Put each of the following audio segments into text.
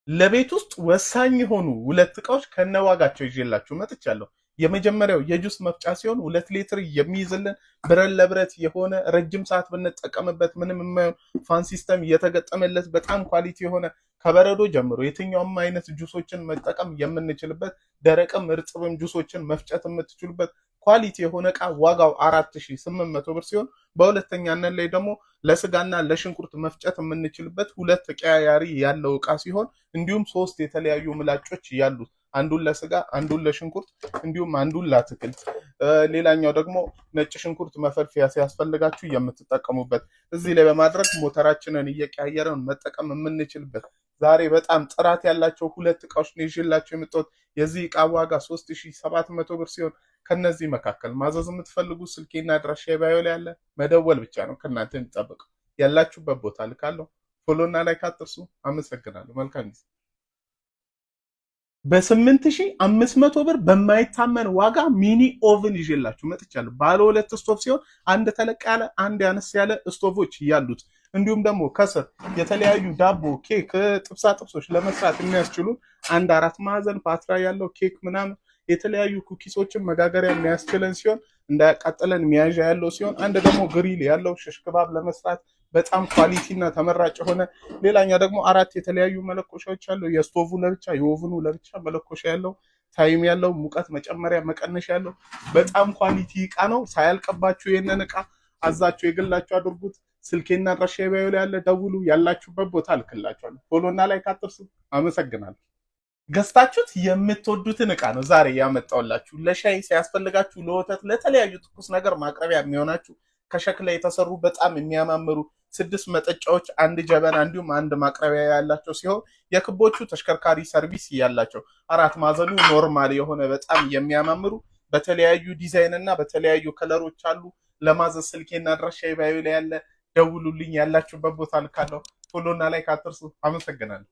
ለቤት ውስጥ ወሳኝ የሆኑ ሁለት እቃዎች ከነዋጋቸው ይዤላችሁ መጥቻለሁ። የመጀመሪያው የጁስ መፍጫ ሲሆን 2 ሊትር የሚይዝልን፣ ብረት ለብረት የሆነ፣ ረጅም ሰዓት ብንጠቀምበት ምንም የማይሆን፣ fan system የተገጠመለት፣ በጣም quality የሆነ፣ ከበረዶ ጀምሮ የትኛውም አይነት ጁሶችን መጠቀም የምንችልበት፣ ደረቅም እርጥብም ጁሶችን መፍጨት የምትችሉበት quality የሆነ እቃ ዋጋው 4800 ብር ሲሆን፣ በሁለተኛነት ላይ ደግሞ ለስጋና ለሽንኩርት መፍጨት የምንችልበት ሁለት ቀያያሪ ያለው እቃ ሲሆን እንዲሁም ሶስት የተለያዩ ምላጮች ያሉት፣ አንዱን ለስጋ፣ አንዱን ለሽንኩርት እንዲሁም አንዱን ለአትክልት፣ ሌላኛው ደግሞ ነጭ ሽንኩርት መፈልፈያ ሲያስፈልጋችሁ የምትጠቀሙበት፣ እዚህ ላይ በማድረግ ሞተራችንን እየቀያየርን መጠቀም የምንችልበት ዛሬ በጣም ጥራት ያላቸው ሁለት እቃዎች ነው ይዤላችሁ የመጣሁት። የዚህ እቃ ዋጋ 3700 ብር ሲሆን ከነዚህ መካከል ማዘዝ የምትፈልጉ ስልኬና አድራሻ bio ላይ ያለ መደወል ብቻ ነው ከእናንተ የሚጠበቀው። ያላችሁበት ቦታ ልካለሁ። Follow እና like አትርሱ። አመሰግናለሁ። መልካም ጊዜ። በ8500 ብር በማይታመን ዋጋ mini oven ይዤላችሁ መጥቻለሁ። ባለ ሁለት ስቶቭ ሲሆን አንድ ተለቅ ያለ፣ አንድ ያነስ ያለ ስቶቮች ያሉት፣ እንዲሁም ደግሞ ከስር የተለያዩ ዳቦ፣ ኬክ፣ ጥብሳ ጥብሶች ለመስራት የሚያስችሉ፣ አንድ አራት ማዕዘን ፓትራ ያለው፣ ኬክ ምናምን የተለያዩ cookies ኦችን መጋገሪያ የሚያስችለን ሲሆን እንዳያቃጥለን መያዣ ያለው ሲሆን፣ አንድ ደግሞ grill ያለው፣ ሽሽ ክባብ ለመስራት በጣም quality እና ተመራጭ የሆነ፣ ሌላኛው ደግሞ አራት የተለያዩ መለኮሻዎች ያለው፣ የስቶቡ ለብቻ የ oven ኑ ለብቻ መለኮሻ ያለው፣ time ያለው፣ ሙቀት መጨመሪያ መቀነሻ ያለው በጣም quality እቃ ነው። ሳያልቅባችሁ ይህንን እቃ አዛችሁ የግላችሁ አድርጉት። ስልኬና አድራሻ bio ላይ ያለ ደውሉ። ያላችሁበት ቦታ እልክላችኋለሁ። Follow እና like አትርሱ። አመሰግናለሁ። ገዝታችሁት የምትወዱትን እቃ ነው ዛሬ ያመጣሁላችሁ። ለሻይ ሲያስፈልጋችሁ፣ ለወተት፣ ለተለያዩ ትኩስ ነገር ማቅረቢያ የሚሆናችሁ፣ ከሸክላ የተሰሩ በጣም የሚያማምሩ ስድስት መጠጫዎች፣ አንድ ጀበና እንዲሁም አንድ ማቅረቢያ ያላቸው ሲሆን የክቦቹ ተሽከርካሪ service ያላቸው፣ አራት ማዕዘኑ normal የሆነ፣ በጣም የሚያማምሩ በተለያዩ ዲዛይን እና በተለያዩ color ኦች አሉ። ለማዘዝ ስልኬና አድራሻ bio ላይ ያለ ደውሉልኝ። ያላችሁበት ቦታ ልካለሁ። Follow እና like አትርሱ። አመሰግናለሁ።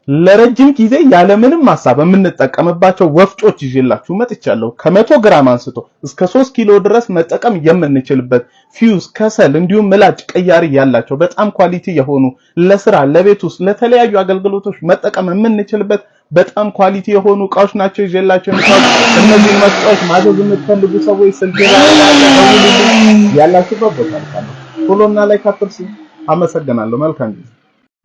ለረጅም ጊዜ ያለምንም ሀሳብ የምንጠቀምባቸው ወፍጮች ይዤላችሁ መጥቻለሁ። ከ100 ግራም አንስቶ እስከ 3 ኪሎ ድረስ መጠቀም የምንችልበት፣ ፊውዝ፣ ከሰል እንዲሁም ምላጭ ቀያሪ ያላቸው፣ በጣም quality የሆኑ፣ ለስራ፣ ለቤት ውስጥ ለተለያዩ አገልግሎቶች መጠቀም የምንችልበት በጣም quality የሆኑ እቃዎች ናቸው ይዤላችሁ የመጣሁት። እነዚህ መፍጫዎች ማዘዝ የምትፈልጉ ሰዎች ስልኬ ላይ ያለ ደውሉልኝ። ያላችሁበት ቦታ ልካለሁ። Follow እና like አትርሱ። አመሰግናለሁ። መልካም ጊዜ።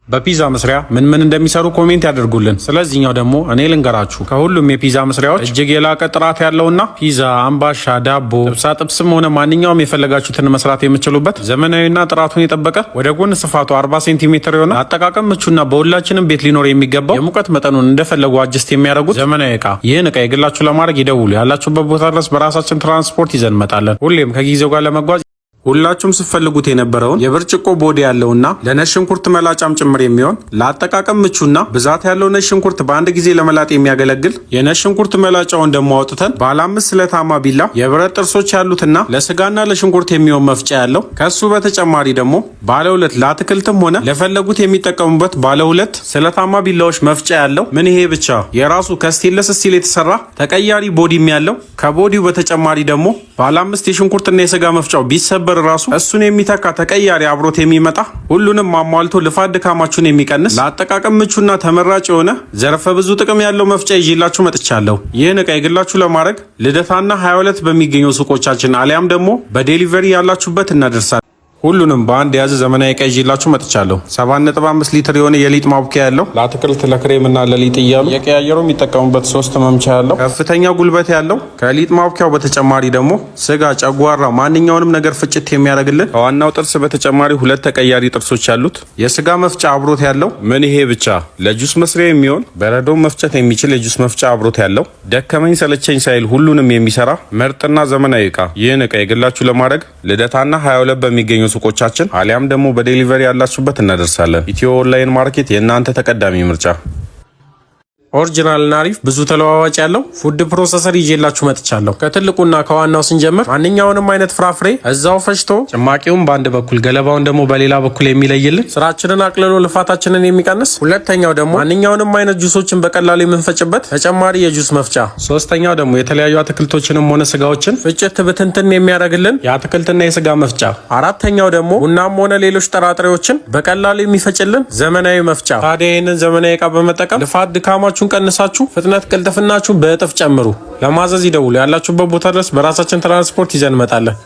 በፒዛ መስሪያ ምን ምን እንደሚሰሩ comment ያደርጉልን። ስለዚህኛው ደግሞ እኔ ልንገራችሁ። ከሁሉም የፒዛ መስሪያዎች እጅግ የላቀ ጥራት ያለውና ፒዛ፣ አምባሻ፣ ዳቦ፣ ጥብሳ ጥብስም ሆነ ማንኛውም የፈለጋችሁትን መስራት የምትችሉበት፣ ዘመናዊና ጥራቱን የጠበቀ፣ ወደ ጎን ስፋቱ 40 ሴንቲሜትር የሆነ፣ አጠቃቀም ምቹና በሁላችንም ቤት ሊኖር የሚገባው፣ የሙቀት መጠኑን እንደፈለጉ adjust የሚያደርጉት ዘመናዊ እቃ። ይህን እቃ የግላችሁ ለማድረግ ይደውሉ። ያላችሁበት ቦታ ድረስ በራሳችን ትራንስፖርት ይዘን እንመጣለን። ሁሌም ከጊዜው ጋር ለመጓዝ ሁላችሁም ስትፈልጉት የነበረውን የብርጭቆ body ያለውና ለነጭ ሽንኩርት መላጫም ጭምር የሚሆን፣ ለአጠቃቀም ምቹና ብዛት ያለው ነጭ ሽንኩርት በአንድ ጊዜ ለመላጥ የሚያገለግል፣ የነጭ ሽንኩርት መላጫውን ደግሞ አውጥተን ባለ አምስት ስለታማ ቢላ የብረት ጥርሶች ያሉትና ለስጋና ለሽንኩርት የሚሆን መፍጫ ያለው፣ ከሱ በተጨማሪ ደግሞ ባለ ሁለት ለአትክልትም ሆነ ለፈለጉት የሚጠቀሙበት ባለ ሁለት ስለታማ ቢላዎች መፍጫ ያለው፣ ምን ይሄ ብቻ፣ የራሱ ከ stainless steel የተሰራ ተቀያሪ body ም ያለው፣ ከ body ው በተጨማሪ ደግሞ ባለ አምስት የሽንኩርትና የስጋ መፍጫው ቢሰበር ራሱ እሱን የሚተካ ተቀያሪ አብሮት የሚመጣ፣ ሁሉንም አሟልቶ ልፋት ድካማችሁን የሚቀንስ፣ ለአጠቃቀም ምቹና ተመራጭ የሆነ ዘርፈ ብዙ ጥቅም ያለው መፍጫ ይዤላችሁ መጥቻለሁ። ይህን እቃ የግላችሁ ለማድረግ ልደታና 22 በሚገኙ ሱቆቻችን አሊያም ደግሞ በ delivery ያላችሁበት እናደርሳለን። ሁሉንም በአንድ የያዘ ዘመናዊ እቃ ይዤላችሁ መጥቻለሁ። 7.5 ሊትር የሆነ የሊጥ ማቡኪያ ያለው፣ ለአትክልት፣ ለክሬም እና ለሊጥ እያሉ የቀያየሩ የሚጠቀሙበት፣ ሶስት መምቻ ያለው፣ ከፍተኛ ጉልበት ያለው፣ ከሊጥ ማቡኪያው በተጨማሪ ደግሞ ስጋ፣ ጨጓራ፣ ማንኛውንም ነገር ፍጭት የሚያደርግልን፣ ከዋናው ጥርስ በተጨማሪ ሁለት ተቀያሪ ጥርሶች ያሉት የስጋ መፍጫ አብሮት ያለው፣ ምን ይሄ ብቻ፣ ለጁስ መስሪያ የሚሆን በረዶ መፍጨት የሚችል የጁስ መፍጫ አብሮት ያለው፣ ደከመኝ ሰለቸኝ ሳይል ሁሉንም የሚሰራ ምርጥና ዘመናዊ እቃ። ይህን እቃ የግላችሁ ለማድረግ ልደታና 22 በሚገኙ ሱቆቻችን አሊያም ደግሞ በ delivery ያላችሁበት እናደርሳለን። ኢትዮ Online Market የእናንተ ተቀዳሚ ምርጫ። Original ና አሪፍ ብዙ ተለዋዋጭ ያለው food processor ይዤላችሁ መጥቻለሁ። ከትልቁና ከዋናው ስንጀምር ማንኛውንም አይነት ፍራፍሬ እዛው ፈጭቶ ጭማቂውን በአንድ በኩል ገለባውን ደግሞ በሌላ በኩል የሚለይልን፣ ስራችንን አቅልሎ ልፋታችንን የሚቀንስ፣ ሁለተኛው ደግሞ ማንኛውንም አይነት ጁሶችን በቀላሉ የምንፈጭበት ተጨማሪ የጁስ መፍጫ፣ ሶስተኛው ደግሞ የተለያዩ አትክልቶችንም ሆነ ስጋዎችን ፍጭት ብትንትን የሚያደርግልን የአትክልትና የስጋ መፍጫ፣ አራተኛው ደግሞ ቡናም ሆነ ሌሎች ጥራጥሬዎችን በቀላሉ የሚፈጭልን ዘመናዊ መፍጫ። ታዲያ ይህንን ዘመናዊ እቃ በመጠቀም ልፋት ድካማችሁን ቀንሳችሁ ፍጥነት ቅልጥፍናችሁን በእጥፍ ጨምሩ። ለማዘዝ ይደውሉ። ያላችሁበት ቦታ ድረስ በራሳችን ትራንስፖርት ይዘን እንመጣለን።